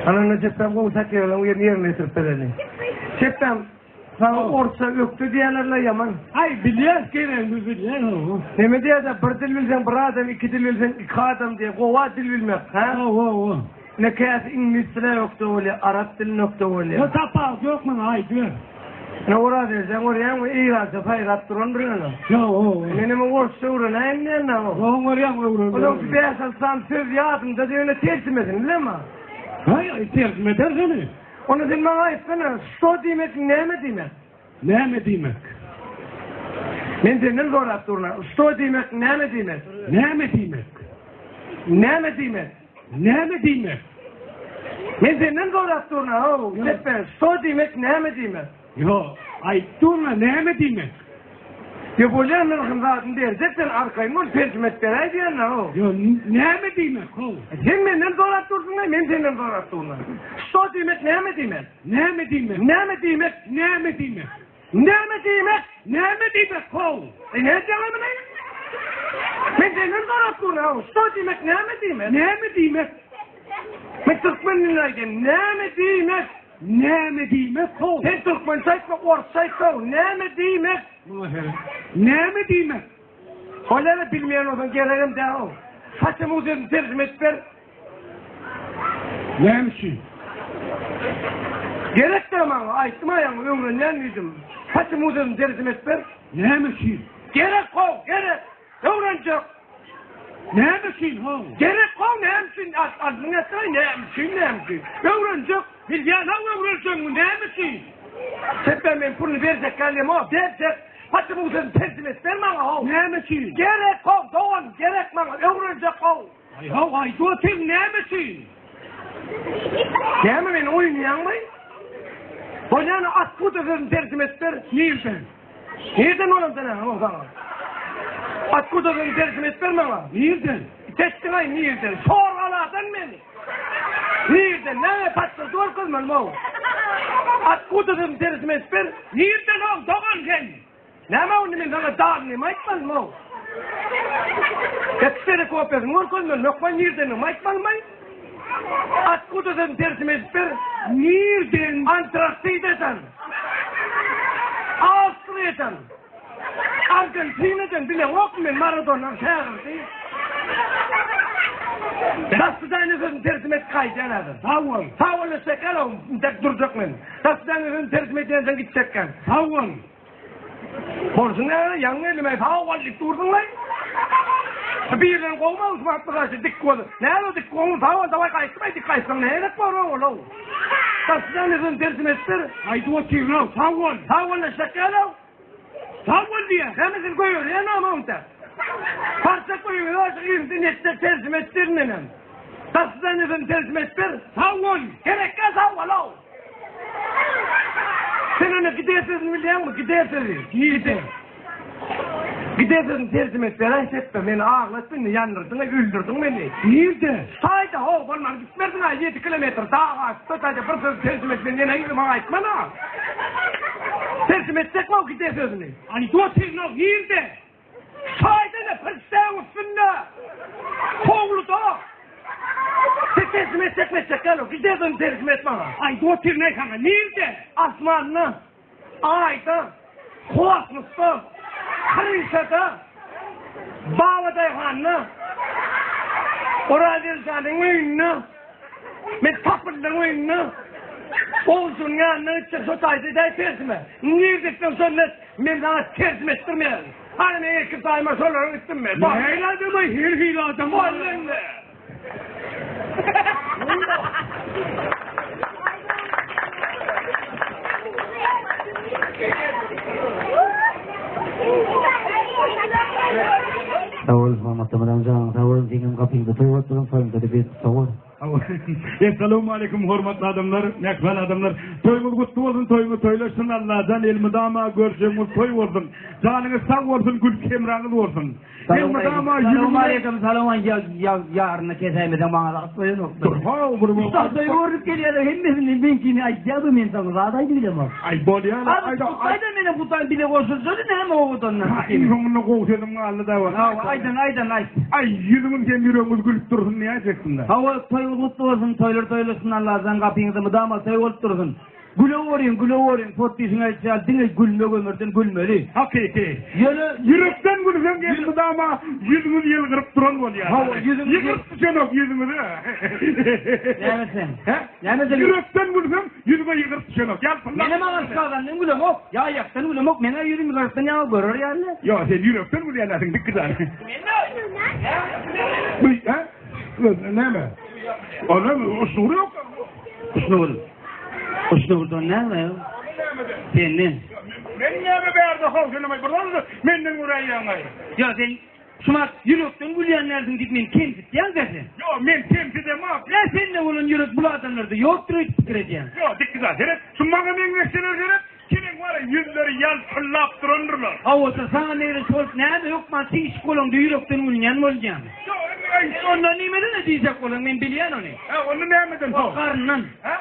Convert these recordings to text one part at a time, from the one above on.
Ananda çepden gowy satyralyň birini ýerine ýetirip bereli. Çepden saňa orsça ökde diýýärler-le ýaman. Aý bilýäs geregimiz bilýän hawa. Neme diýýärler bir dil bilseň bir adam, iki dil bilseň iki adam diýýär. Gowa dil bilmek, hä? Hawa hawa. Ine käsi iňlis diline ökde bolýar, arap diline ökde bolýar. Ýok tapawut ýok maňa aýdyber. Ine Oraz ejeň görýäňmi Eýrança saýrap durandyr ýöne. Ýok hawa. Men hem orsça öwrenäýin diýen-dä o. Ýok görýäň öwren. Onuň bäş-alty sany söz ýadymda ýöne terjimesini bilemok. Haý, terjime eder seni. Onda sen maňa aýtsana, şto diýmek näme diýmek? Näme diýmek? Men senden sorap durna. Şto diýmek näme diýmek? Näme diýmek? Näme diýmek? Näme diýmek? Men senden sorap durna, how, Şepbe, şto diýmek näme diýmek? Ýok, aýt durna, näme diýmek? Ýok, bolýar, nyrhyny zadyny berjek, sen arkaýyn bol, terjime edip beräý diýen-dä, how. Ýok, näme diýmek, how? Sen menden sorap dursuň-a, men senden sorap durna. Şto diýmek näme diýmek? Näme diýmek? Näme diýmek? Näme diýmek? Näme diýmek? Näme diýmek, how? E, näme diýmek muny? Men senden sorap durna, how. Şto diýmek näme diýmek? Näme diýmek? Men türkmen dilinde aýdýan, näme diýmek? Näme diýmek, how? Sen türkmençe aýtma, orsça aýt, how. Näme diýmek? Muňa seret. Näme diýmek? Bolýar-a, bilmeýän bolsaň geregem däl, how. Haçan bu sözüni terjime edip ber. Näme üçin? Gerek däl maňa, aýtdym-a ýaňy, öwrenýän diýdim. Haçan bu sözüni terjime edip ber. Näme üçin? Gerek, how, gerek. Öwrenjek. Näme üçin, how? Gerek, how, näme üçin? Aldyň etdiň, näme üçin, näme üçin? Öwrenjek. Bilýän-how öwrenjegiňi, näme üçin? Sebäbi men puluny berjek däldim, berjek. Haçan bu sözüni terjime edip ber maňa, how. Näme üçin? Gerek, how, dogan, gerek maňa, öwrenjek, how. Aý, how, aýdyp otyň, näme üçin? Näme meni oýnaýaňmy? Bolýany atkuda sözüni terjime edip ber. Nirden? Nirden bolan sen ha saňa? Atkuda sözüni terjime edip ber maňa. Nirden? Setdiň-aý nirden? Sorgaladan meni. Nirden? Näme pasport görkezmeli maňa? Atkuda sözüni terjime edip ber. Nirden how, dogan sen? Näme onda men saňa danymy aýtmalymy-ow? Ekspere kopiýasyny görkezmeli, hökman nirdendigimi aýtmalymy? Atkuda sözüni terjime edip ber. Nirden? Antarktidadan. Awstriýadan. Argentinadan bileňokmy men Maradonanyň şägirdi. Dassydanyň sözüni terjime et gaýdýan häzir. Sag bol. Sag bol eşekler-ow, intäk durjak men. Dassydanyň sözüni terjime edýänçäň gitjekkäm. Sag bol. Bolsun näme, ýaňy geldim, aý, sag bol diýip durduň-laý. Birden gowma Usman Pyraşy dik bol. Näme dik gowy, sag bol, dawaý gaýtdym, aý, dik gaýtsaň näme gerek bor ow, Daşdan özün terjime edip ber. Aýdyp otyryn-ow, sag bol. Sag bol, eşek ýaly-ow. Sag bol diýýän. Näme sen goýberýän näme onda? Parça goýber, aşyk indi netde terjime etdirin menem. Daşdan özün terjime edip ber. Sag bol. Gerekkä sag bol-ow. Sen ony gider sözüni bilýäňmi? Gider sözi. Nirde? Gider sözüni terjime et beräý Sepbe. Meni aglatdyň, indi ýandyrdyň, öldürdiň meni. Nirde? Taýda, ho, bolman gitmerdiň-aý, ýedi kilometr dag aşyp, taýda bir sözi terjime et, men ýene yzyma gaýtman-a. Terjime etjekmi o gider sözüni? Aýdyp otyryn-ow, nirde? Taýda-da pirçäň üstünde. Howluda. Sen terjime etjek metjek däl o. Gider sözüni terjime et maňa. Aýdyp otyryn-aý saňa, nirde? Asmanda, Aýda, kosmosda, kryşada, Babadaýhanda, Oraz Eljanyň öýünde, men tapyldyň öýünde, Oguljugyň ýanyna gitjek şo taýda edäý terjime. Nirde etseň şonda et. Men saňa terjime etdirmeýärin. Hany men erkek daýyma şolara gitdim men. Nähili adam-aý, her hili adam bar. Sag bol, hormatly Mydam janyň sag bolsun, seňem gapyňda toý bolup duran, toýuňda-da biz sag bol. Essalawmaleýkum hormatly adamlar, mähriban adamlar. Toýuňyz gutly bolsun, toýuňyz toýlaşsyn, Allajan elmydama görjegiňiz toý bolsun. Janyňyz sag bolsun, gülki hemraňyz bolsun. Elmydama ýüzüňiz Salowmaleýkim, salowmaleýkim, ýa ýaryny kesäýmeseň maňa zat goýanok. Dur-how, bir bol. Ussatlaý görnüp gelýär, hemmesini meňkini aýdýar, men saňa zat aýdyp bilemok. Aý bolýar, aýda. Aýda meni Hudaý bile goşulsa näme owadandan. Ha, iň soňunda gowy sözüm galdy-da. Hawa, aýdan, aýdan, aýt. Aý, ýüzüňiz hem ýüregiňiz gülüp dursun diýäýjekdim-dä. Hawa, toýuňyz gutly. gutly bolsun, toýlar toýlasyn Allajan gapyňyzda mydama toý bolup dursun. Güle görüň, güle görüň, potdişiň aýtşy ýaly diňe gülmek ömürden gülmeli. Hakyky. Ýöne Ýürekden gülseň elmydama ýüzüňiz ýylgyryp duran bolýar. Hawa, ýüzüňiz Ýygyryp düşenok ýüzüňize. Näme sen? Hä? Näme sen? Ýürekden gülseň ýüzüňe ýygyryp düşenok. Ýalpyldap. Menem agaç gazandan gülemok, ýa aýakdan gülemok, meň-ä ýüzüm ýygyrypdan ýaňa görer ýaly. Ýok, sen ýürekden gülýänäsiň dikgidar. Bu, hä? Näme? O näme? Uslugy ýok. Uslugy. Uslugydan näme? Senden. Men näme bärde how sen bir zat menden göräýýäň-aý. Ýa sen şumat ýürekden gülýän dälsiň diýip meni kemsitýäň-dä sen. Ýok, men kemsidemok. Ýa sende bolan ýürek bul adamlarda ýokdur öýdüp pikir edýäň. Ýok, dikgidar seret, şu maňa meňzeşseler seret, Kimiň bar ýüzleri ýalpyldap durandyrlar. Hawa-da, saňa meňzeş bolup näme hökman çişik bolaňda ýürekden gülünýän bolýamy? Ýok, indi aýt. Onda nimeden-ä diýjek bolaň, men bilýän ony. Hä, onda nämeden soň? O garyndan. Hä?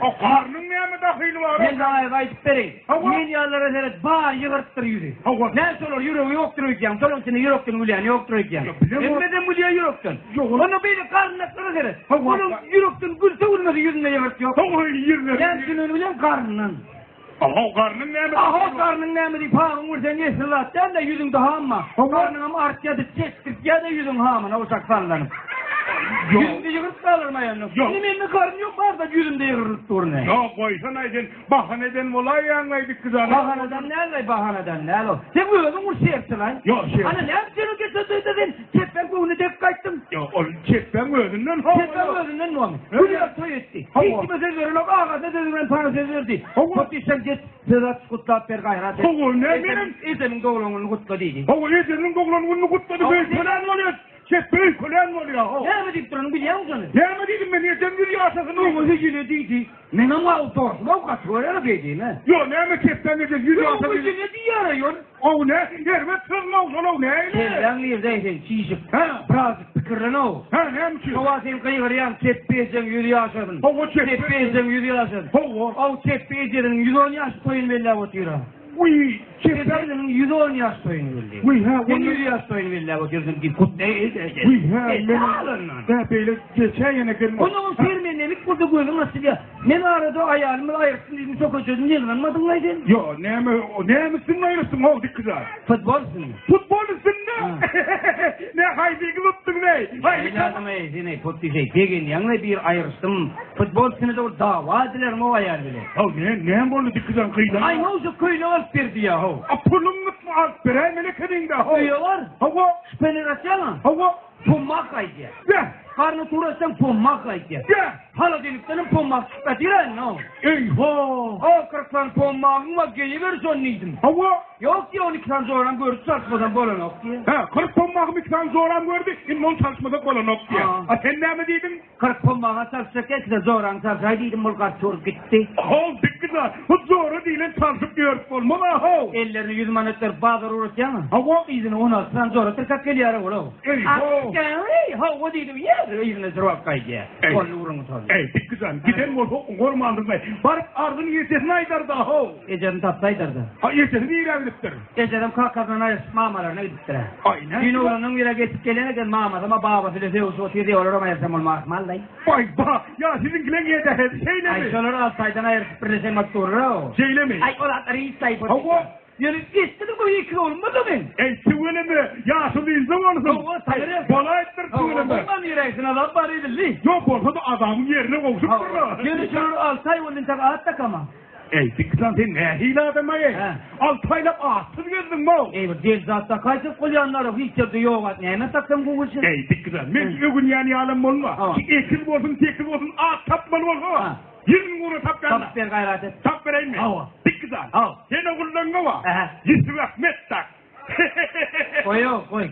O garnyň näme dahyly bar? Men saňa aýdyp bereýin. Hawa. Men ýalylara seret, bary ýygyrypdyr ýüzi. Hawa. Näme şolar ýüregi ýokdur öýdýäň, şolaň içinde ýürekden gülýän ýokdur öýdýäň. Ýok, bilemok. Hemmeden gülýär ýürekden. Ýok, Onda beýle garynlaklara seret. Hawa. Onuň ýürekden gülse gülmese ýüzünde ýygyrt ýok. Hawa, ýüzleri. Näme üçin ony bilýäň? Garyndan. Aho, garnyň näme? Aho, garnyň näme diýip, hagyň görseň esli zat däl-de, ýüzüňde ham bar. Garnyňam artýa-da, çekdirtýä-de ýüzüň hamyna uşak sallanyp. Ýok. Ýüzüňde ýygyrt galarmy aýandan? Ýok. Indi mende garyn ýok, bar zat ýüzümde ýygrylyp dur ne. Ýok, goýsana sen bahana eden bolaýýaň-laý dikgizana. Bahanadan däl-laý, bahanadan däl ol. Sen özüň ur şertli-laý. Ýok, şert. Ana, näme üçin o geçen toýda sen çepbeň göwnüne dek gaýtdyň? Ýok, ol çepbeň özünden. Çepbeň özünden bolmy? Gülýär toý etdi. Hiç kime söz berenok, agasyna söz beren sana söz berdi. Hawa. Hut işden geç, söz aç, gutlap ber gaýrat et. Hawa, ne menem? Ejemiň doglan gününi gutla diýdi. Hawa, ejemiň doglan gününi gutlady, öýkelän bolýar. Çepbe öýkelän bolýar. Näme diýip duranyny bilýäňmi şony? Näme diýdim men, ejem ýüz ýaşasyn. Oňa hüjüne diýdi. Menem gawy dostum, aw gaty görýän beýdime. Ýo, näme çepbeň ejesi ýüz ýaşasyn. Hüjüne diýýär aýol. Ow ne? Erbet söz mawzolow näle? Kelläň nirde sen çişik? Hä? Birazjyk pikirlen ow. Hä, näme üçin? Sowa sen gygyrýaň, çepbe ejeň ýüz ýaşasyn. Hawa, çepbe. Çepbe ejeň ýüz ýaşasyn. Hawa. Ow, çepbe ejesiniň 110 ýaş toýuny belläp otyr-a. Uý, çepbe. Ejesiniň 110 ýaş toýuny belli. Uý, hä, Sen 100 ýaş toýuny belläp otyrsyň diýip hut Uý, hä, men. Hä, beýle geçäýene gelme. Onuň sermendelik bolsa gözüň açylýar. Men arada aýalymy aýyrtdym diýdim, şo köçeden ýygnanmadyňlaý sen? Ýo, näme, näme üstünde aýyrtdyň, how, dikgidar? Futbol üstünde. Futbol üstünde? Ne, haýsy klubdyň, neý? Haýsy klub? Sen, eý, pot diýseý, begenýäň-le bir aýryşdym. Futbol üstünde-de bir dawa edilerin o aýal bilen. How, ne, näme boldy dikgidar, gyýlan? Aý, how, şu köýnek alyp berdi ýa, how. A, puluň gytmy alyp beräýmeli ekeniň-dä, how. Öýe bar. Hawa. Şpener açýaň-a? Hawa. Pommak gaýdýar. Be! Garny turaşsaň pommak gaýdýar. Be! Holodilnikdenem pommak çykyp ýatyr-a indi o. Eý-ho! O 40 sany pommagyň bar, geýiber şony diýdim. Hawa. Ýok diýýär, 12 sany joram gördi, çalyşmasam bolanok diýýär. Hä, 40 pommagymy 2 sany joram gördi, indi ony çalyşmasak bolanok diýýär. A sen näme diýdiň? 40 pommaga çalyşjak ýa-da joraňy çalşaý diýdim, ol gaty urup gitdi. How, dikgidar, bu jora diýlen çalşyp ýörüp bolmaz-a, how! Ellerine ýüz manat berip bazar ugratýaň-a. Hawa. Yzyna 16 sany jora tirkäp gelýär-ä ol-ow. Eý, how! Eý, hawa diýdim, ýer, yzyna jogap gaýdýar. Eý. Golly uruň utandy. Eý, dikgidar, giden bolsa oňarmandyr-laý. Baryp arzyny ejesine aýdar-da, how! Ejesini tapsa aýdar-da. Ha, ejesi nirä gidipdir? Ejesem kakasyndan aýryşyp mamalaryna gidipdir-ä. Aý, näme? Düýn oglanyň biri geçip gelen eken, mamasam-a babasy bilen sögüşip otyr diýip, olaram aýryşan bolmagy ahmal-laý. Baý, ba, ýa siziňkileň edähedi şeýlemi? Aý, şolar alty aýdan aýryşyp birleşen bolup durlar-ow. Şeýlemi? Aý, ol zatlar hiç-laý. Hawa. Ýöne geçdi-de bu iki oglum-da meň. Eý, tüweleme, ýaşy dynja bolsun. Hawa, taýyr. Bolaýypdyr tüweleme. Hawa, bolman ýeräýsin, azap bar edildi. Ýok, bolsa-da azabyň ýerine gowşupdyr-la. Ýöne şolar alty aý boldy entek at dakama. Eý, Dikjan, sen nähili adam-aý? Hä. Alty aýlap atsyz gezdiň-ow. Eý, bir del zat dakaýjak bolýanlar-a hiç ýerde ýok at. Näme taksam gowy şe? Eý, Dikjan, men öwünýän ýalam bolma. Ha. Ekiz bolsun, tekiz bolsun, at tapmaly bolsa, Ha. ýylyň ugruna tapýan. Tapyp ber gaýrat et. Tapyp bereýinmi? Hawa. Dikjan, Hawa. sen ogullaňňa bar. Ähä. Ýusup Ahmet dak. Goý-ow, goý.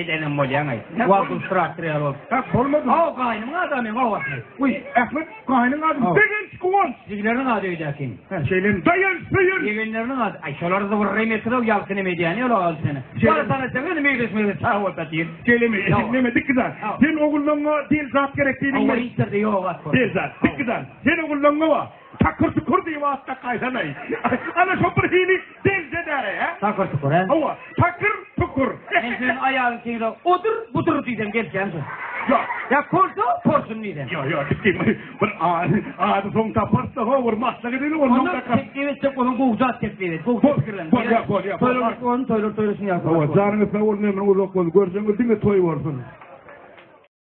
Edenem bolýaň-aý. Wagtym traktor ýaly bolup. Ha, bolmady. Haw, gaýnymyň ady meň haw Ahmet. Uý, Ahmet gaýnyň ady. Haw. Begenç Guwanç. Jigileriniň ady öýdäkiň. Ha, şeýlemi? Daýanç Söýün. Ýegenleriniň ady. Aý, şolar zybyrraý metre ýalkyn em edýäni ýok al seni. Şeýle- Bar sana sen indi meýleş meýleş çaga bolup ýatyr. Şeýlemi? Hawa. Neme dikgidar. Hawa. Sen ogullaňňa del zat gerek diýdiň. Hawa, hiç ýerde ýok at. Del zat. Dikgidar. Sen ogullaňňa bar. Takyr tukur diýip at dakaýsanaý. Ana şo bir hili delje däre, hä? Takyr tukur, hä? Hawa, takyr tukur. Şükür. Men seniň aýalyň teňde odur, budur diýsem gelişýän şo. Ýok. Ýa polsa, porsun diýsem. Ýok, ýok, gitdim. Bir ady, ady soň taparys-da, ho, bir maslahat edeli, ondan Onda takar. teklip etjek bolsaň gowy zat teklip et. Gowy Bol, pikirlen. bolýar, bolýar, Toýlar bolýar. bolsun, toýlar toýlasyn ýa. Hawa, janyňyz sag bolsun, ömrüň uzak bolsun. Görseňiz diňe toý bolsun.